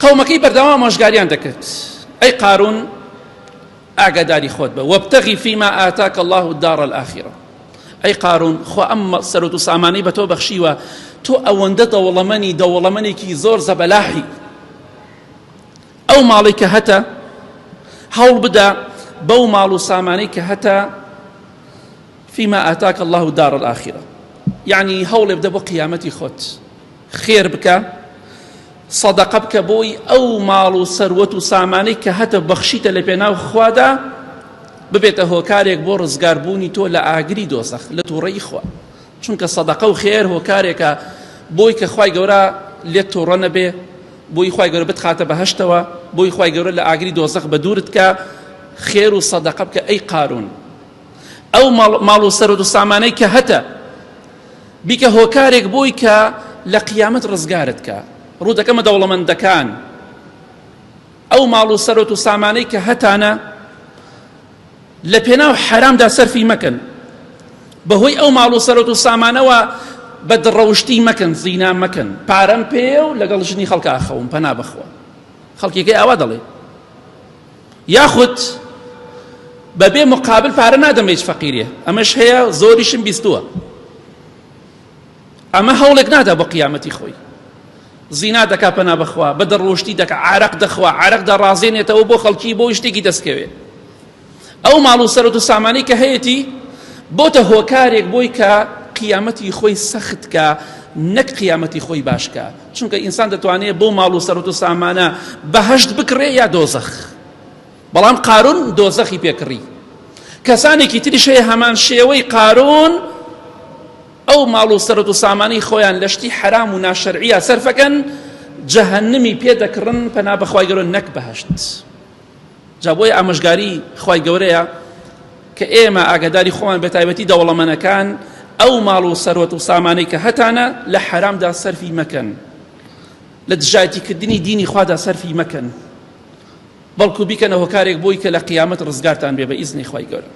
قەومەکەی بەردەوام ئامۆژگاریان دەکرد ئەی قارون ئاگاداری خۆت بە وابتغی فيما آتاك الله الدار الآخرة ئەی قارون خوا ئەم سەرۆت و سامانەی بە تۆ بەخشیوە تۆ ئەوەندە دەوڵەمەنی دەوڵەمەنێکی زۆر زەبەلاحی ئەو ماڵی کە هەتە هەوڵ بدە بەو ماڵ و سامانەی کە هەتە فيما آتاك الله الدار الآخرة یعنی هەوڵێ بدە بۆ قیامەتی خۆت خێر بکە سەدەقە بکە بۆی ئەو ماڵ و سەروەت و سامانەی کە هەتە بەخشیتە لە پێناو خوادا ببێتە هۆکارێک بۆ ڕزگاربوونی تۆ لە ئاگری دۆزەخ لە تووڕەی خوا چونکە سەدەقە و خێر هۆکارێکە بۆی کە خوای گەورە لێت تووڕە نەبێ بۆی خوای گەورە بتخاتە بەهەشتەوە بۆی خوای گەورە لە ئاگری دۆزەخ بە دوورت کە خێر و سەدەقە بکە ئەی قارون ئەو ماڵ و سەرۆت و سامانەی کە هەتە بیکە هۆکارێک بۆی کە لە قیامەت ڕزگارت کە ڕوو دەکەمە دەوڵەمەندەکان ئەو ماڵ و سەرۆت و سامانەی کە هەتانە لە پێناو حەرامدا سەرفی مەکەن بەهۆی ئەو ماڵ و سەرۆت و سامانەوە بەدڕەوشتی مەکەن زینا مەکەن پارەم پێ و لەگەڵ ژنی خەڵکە ئاخەوم پەنا بەخوا خەڵکیەکەی ئاوا دەڵێ یاخود بەبێ مقابل پارە نادەم هیچ فەقیرێ ئەمەش هەیە زۆریشم بیستووە ئەمە هەوڵێک نادا بۆ قیامەتی خۆی زینا دەکا پەنا بەخوا بە دەڕۆشتی دەکا عرق دەخوا عرق دەڕازێنێتەوە بۆ خەڵکی بۆ شتێکی دەستکەوێ ئەو ماڵ و سەرەت و سامانی کە هەیەی بۆتە هۆکارێک بۆی کە قیامەتی خۆی سەخت کە نەک قیامەتی خۆی باشکە چونکە ئینسان دەتوانێت بۆ ماڵ و سەرەت و سامانە بەهەشت بکڕێ یا دۆزەخ بەڵام قارون دۆزەخی پێکڕی کەسانێکی تریش هەیە هەمان شێوەی قارون ئەو ماڵ و سەرەت و سامانی خۆیان لە شتی حەرام و ناشەرعیە سەرفەکەن جەهەنمی پێ دەکڕن پەنا بەخوای گەورە نەک بەهەشت جا بۆیە ئامۆژگاری خوای گەورەیە کە ئێمە ئاگاداری خۆمان بە تایبەتی دەوڵەمەنەکان ئەو ماڵ و سەروەت و سامانەی کە هەتانە لە حەرامدا سەرفی مەکەن لە دژایەتیکردنی دینی خوادا سەرفی مەکەن بەڵکو بیکەنە هۆکارێک بۆی کە لە قیامەت ڕزگارتان بێ بە ئیزنی خوای گەورە.